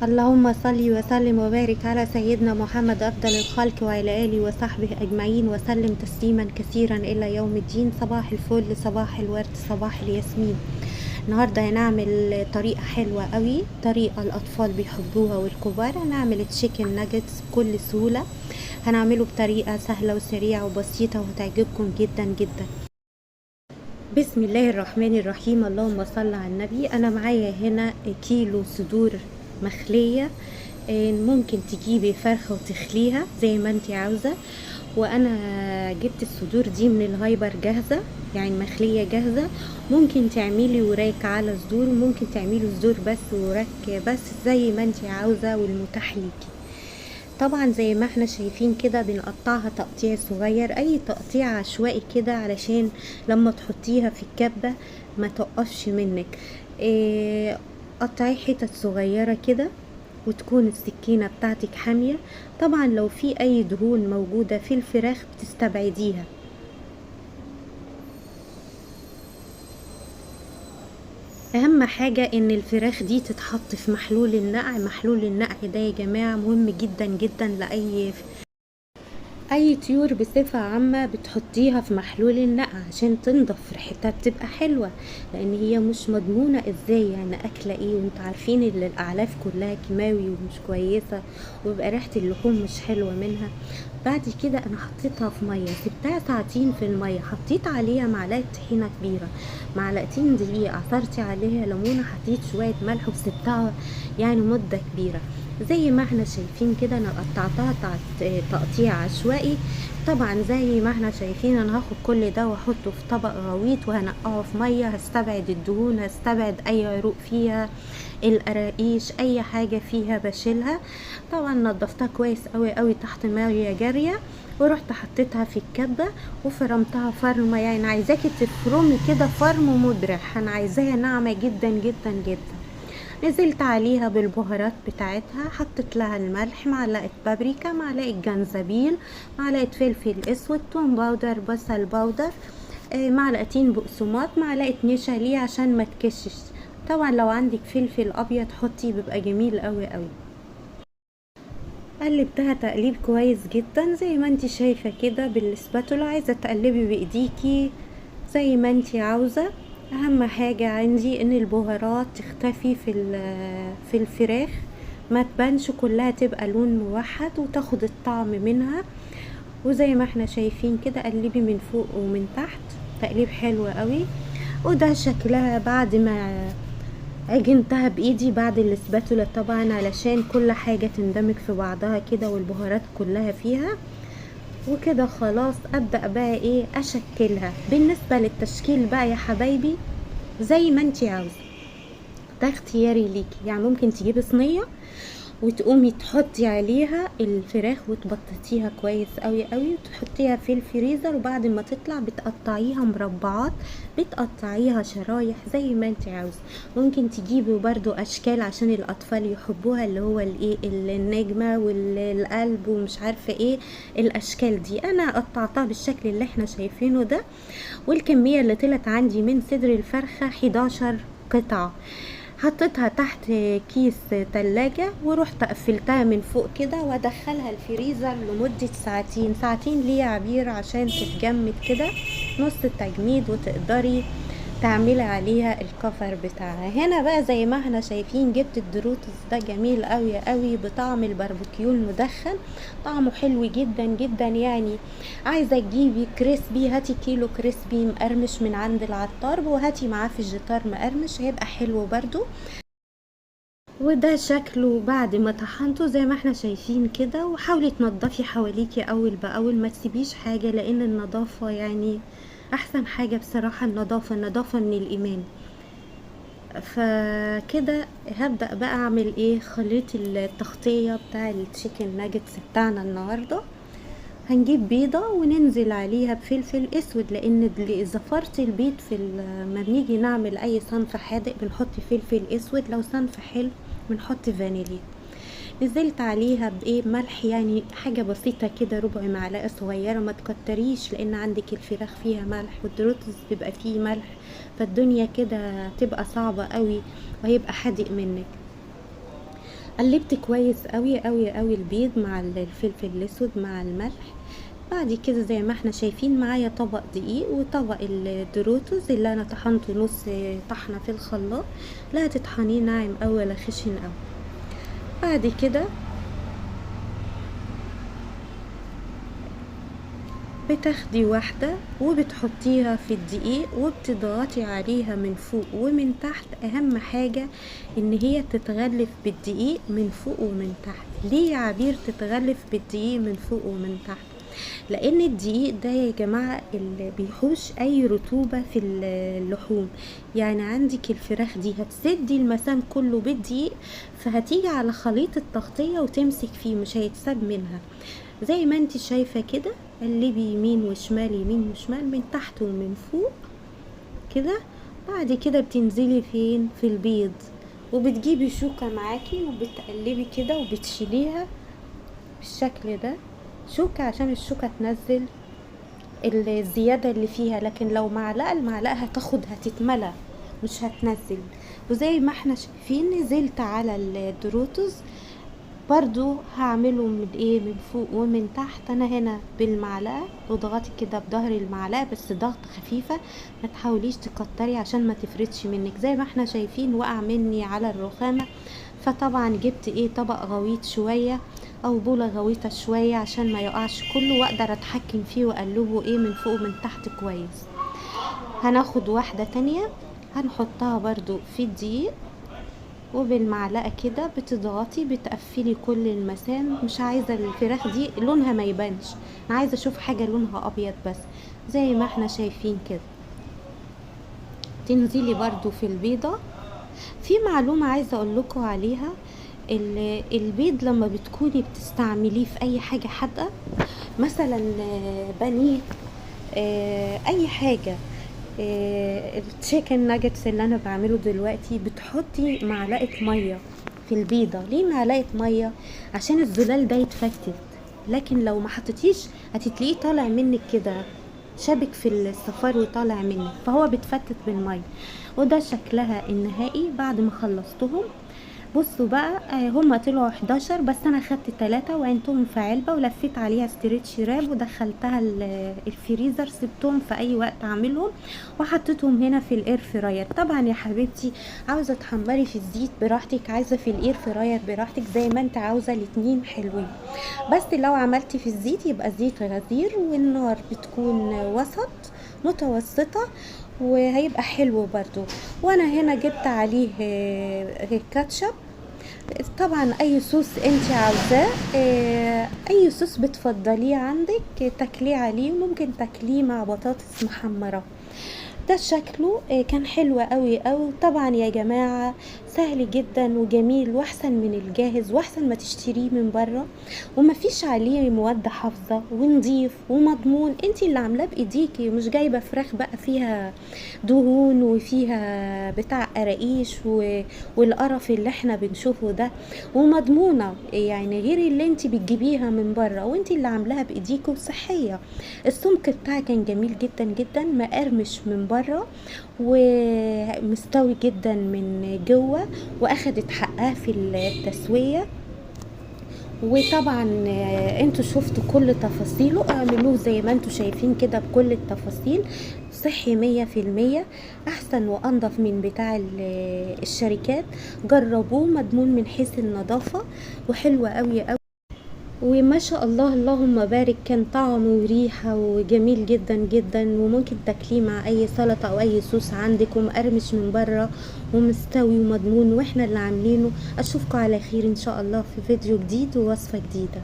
اللهم صل وسلم وبارك على سيدنا محمد أفضل الخلق وعلى آله وصحبه أجمعين وسلم تسليما كثيرا إلى يوم الدين. صباح الفل، صباح الورد، صباح الياسمين. النهاردة هنعمل طريقة حلوة قوي، طريقة الأطفال بيحبوها والكبار. هنعمل chicken nuggets بكل سهولة، هنعمله بطريقة سهلة وسريعة وبسيطة وهتعجبكم جدا جدا. بسم الله الرحمن الرحيم، اللهم صل على النبي. أنا معايا هنا كيلو صدور مخلية، ممكن تجيبي فرخة وتخليها زي ما انتي عاوزة، وانا جبت الصدور دي من الهايبر جاهزة، يعني مخلية جاهزة. ممكن تعملي وراك على صدور، وممكن تعملي صدور بس وراك بس، زي ما انتي عاوزة والمتاح ليكي. طبعا زي ما احنا شايفين كده بنقطعها تقطيع صغير، اي تقطيع عشوائي كده، علشان لما تحطيها في الكبة ما تقفش منك. قطعي حتت صغيرة كده، وتكون السكينة بتاعتك حامية. طبعا لو في اي دهون موجودة في الفراخ بتستبعديها. اهم حاجة ان الفراخ دي تتحط في محلول النقع. محلول النقع ده يا جماعة مهم جدا جدا لأي طيور بصفة عامة، بتحطيها في محلول النقع عشان تنضف ريحتها، بتبقى حلوة، لان هي مش مضمونة ازاي يعني اكلة ايه، وانتوا عارفين ان الاعلاف كلها كيماوي ومش كويسة، وبيبقى ريحة اللحوم مش حلوة منها. بعد كده انا حطيتها في مية، سبتها ساعتين في المية، حطيت عليها معلقة طحينة كبيرة، معلقتين دقيق، عصرتي عليها ليمونة، حطيت شوية ملح، وسبتها يعني مدة كبيرة. زي ما احنا شايفين كده انا قطعتها تقطيع عشوائي. طبعا زي ما احنا شايفين انا هاخد كل ده واحطه في طبق غويط وهنقعه في ميه، هستبعد الدهون، هستبعد اي عروق فيها، القراقيش، اي حاجه فيها بشيلها. طبعا نضفتها كويس قوي قوي تحت ميه جاريه، ورحت حطيتها في الكبه وفرمتها فرمه، يعني عايزاكي تفرمي كده فرم مبرح، انا عايزاها ناعمه جدا جدا جدا. نزلت عليها بالبهارات بتاعتها، حطيت لها الملح، معلقة بابريكا، معلقة جنزبيل، معلقة فلفل اسود، توم powder، بصل powder، معلقتين بقسماط، معلقة نشا ليه عشان ما تكشش. طبعا لو عندك فلفل ابيض حطي، بيبقى جميل قوي قوي. قلبتها تقليب كويس جدا زي ما انتي شايفة كده بالسباتولا، عايزة تقلبي بايديكي زي ما انتي عاوزة. اهم حاجة عندي ان البهارات تختفي في الفراخ، ما تبانش كلها، تبقى لون موحد وتاخد الطعم منها. وزي ما احنا شايفين كده قلبي من فوق ومن تحت تقليب حلو قوي. وده شكلها بعد ما عجنتها بايدي بعد الاسباتولا طبعا، علشان كل حاجة تندمج في بعضها كده والبهارات كلها فيها وكده. خلاص ابدأ بقى اشكلها. بالنسبة للتشكيل بقى يا حبايبي زي ما انتي عاوزة، ده اختياري ليكي. يعني ممكن تجيبي صينية وتقومي تحطي عليها الفراخ وتبططيها كويس قوي قوي، وتحطيها في الفريزر، وبعد ما تطلع بتقطعيها مربعات، بتقطعيها شرايح زي ما انت عاوزه. ممكن تجيبي برضو اشكال عشان الاطفال يحبوها، اللي هو النجمه والقلب ومش عارفه ايه الاشكال دي. انا قطعتها بالشكل اللي احنا شايفينه ده، والكميه اللي طلعت عندي من صدر الفرخه 11 قطعه. حطيتها تحت كيس تلاجة ورحت قفلتها من فوق كده، وادخلها الفريزر لمدة ساعتين. ساعتين ليه يا عبير؟ عشان تتجمد كده نص التجميد وتقدري تعملي عليها الكفر بتاعها. هنا بقى زي ما احنا شايفين جبت الدروتس ده جميل قوي قوي بطعم الباربيكيو المدخن، طعمه حلو جدا جدا. يعني عايزه تجيبي crispy، هاتي كيلو crispy مقرمش من عند العطار، وهاتي معاه فيجيتار مقرمش، هيبقى حلو برضو. وده شكله بعد ما طحنته زي ما احنا شايفين كده. وحاولي تنضفي حواليكي اول باول، ما تسيبيش حاجه، لان النظافه احسن حاجه بصراحه. النظافه من الايمان. فكده هبدأ بقى اعمل ايه خليط التغطية بتاع التشيكن ناجتس بتاعنا النهاردة. هنجيب بيضة وننزل عليها بفلفل اسود، لان زفارة البيض في ما بنيجي نعمل اي صنف حادق بنحط فلفل اسود، لو صنف حلو بنحط فانيليا. نزلت عليها بايه ملح، يعني حاجة بسيطة كده، ربع معلقة صغيرة، ما تكتريش لان عندك الفراخ فيها ملح والدروتس بيبقى فيه ملح، فالدنيا كده تبقى صعبة قوي وهيبقى حادق منك. قلبت كويس قوي قوي قوي البيض مع الفلفل الاسود مع الملح. بعد كده زي ما احنا شايفين معايا طبق دقيق وطبق الدوروتوز اللي انا طحنته نص طحنه في الخلاط، لا تطحنيه ناعم قوي ولا خشن قوي. بعد كده بتاخدي واحدة وبتحطيها في الدقيق وبتضغطي عليها من فوق ومن تحت. اهم حاجة ان هي تتغلف بالدقيق من فوق ومن تحت. ليه يا عبير تتغلف بالدقيق من فوق ومن تحت؟ لان الدقيق ده يا جماعة اللي بيحوش اي رطوبة في اللحوم، يعني عندك الفراخ دي هتسدي المسام كله بالدقيق، فهتيجي على خليط التغطية وتمسك فيه مش هيتساب منها. زي ما انت شايفة كده قلبي يمين وشمال يمين وشمال من تحت ومن فوق كده. بعد كده بتنزلي فين؟ في البيض، وبتجيبي شوكة معاكي وبتقلبي كده وبتشيليها بالشكل ده، شوكة عشان الشوكة تنزل الزيادة اللي فيها، لكن لو معلقة المعلقة هتتملى مش هتنزل. وزي ما احنا شايفين نزلت على الدروتوز برضو، هعمله من ايه؟ من فوق ومن تحت. انا هنا بالمعلقة وضغطي كده بظهر المعلقة بس ضغط خفيفة، ما تحاوليش تكتري عشان ما تفردش منك. زي ما احنا شايفين وقع مني على الرخامة، فطبعا جبت ايه؟ طبق غويط شوية او بولة غويطة شوية عشان ما يقعش كله، واقدر اتحكم فيه واقلبه ايه من فوق ومن تحت كويس. هناخد واحدة تانية هنحطها برضو في الدقيق، وبالمعلقة كده بتضغطي بتقفلي كل المسام. مش عايزة الفراخ دي لونها ما يبانش، انا عايزة اشوف حاجة لونها ابيض بس زي ما احنا شايفين كده. تنزلي برضو في البيضة. في معلومة عايزة اقول لكم عليها، البيض لما بتكوني بتستعمليه في اي حاجة حادقة، مثلا بانيه، اي حاجة، ال chicken nuggets اللي انا بعمله دلوقتي، بتحطي معلقة مية في البيضة. ليه معلقة مية؟ عشان الزلال ده يتفتت، لكن لو ما حطيتيش هتتلاقيه طالع منك كده شابك في الصفار وطالع منك، فهو بيتفتت بالمية. وده شكلها النهائي بعد ما خلصتهم. بصوا بقى، هما طلعوا 11 بس انا خدت 3 وعينتهم في علبة ولفيت عليها stretch wrap ودخلتها الفريزر، سبتهم في اي وقت اعملهم، وحطيتهم هنا في ال air fryer. طبعا يا حبيبتي عاوزة تحمري في الزيت براحتك، عايزة في ال air fryer براحتك، زي ما انت عاوزة، الاتنين حلوين. بس لو عملتي في الزيت يبقى زيت غزير والنار بتكون وسط متوسطة، وهيبقى حلو برضو. وانا هنا جبت عليه كاتشب، طبعا اي صوص انت عاوزاه، اي صوص بتفضليه عندك تاكليه عليه، وممكن تاكليه مع بطاطس محمرة. ده شكله كان حلو قوي قوي. طبعا يا جماعة سهل جدا وجميل، واحسن من الجاهز، واحسن ما تشتريه من بره، ومفيش عليه مواد حافظة، ونضيف ومضمون، انتي اللي عاملاه بايديكي، مش جايبة فراخ بقى فيها دهون وفيها بتاع قراقيش والقرف اللي احنا بنشوفه ده، ومضمونة يعني غير اللي انتي بتجيبيها من بره، وانتي اللي عاملاها بايديكي وصحية. السمك بتاعها كان جميل جدا جدا، مقرمش من بره ومستوي جدا من جوه، واخدت حقها في التسوية. وطبعا انتوا شفتوا كل تفاصيله، اعملوه زي ما انتوا شايفين كده بكل التفاصيل، صحي 100%، احسن وانضف من بتاع الشركات. جربوه، مضمون من حيث النظافة، وحلو قوي قوي، وما شاء الله اللهم بارك، كان طعمه وريحة وجميل جدا جدا، وممكن تاكليه مع اي سلطة او اي صوص عندك، ومقرمش من بره ومستوي ومضمون، واحنا اللي عاملينه. اشوفكم على خير ان شاء الله في فيديو جديد ووصفة جديدة.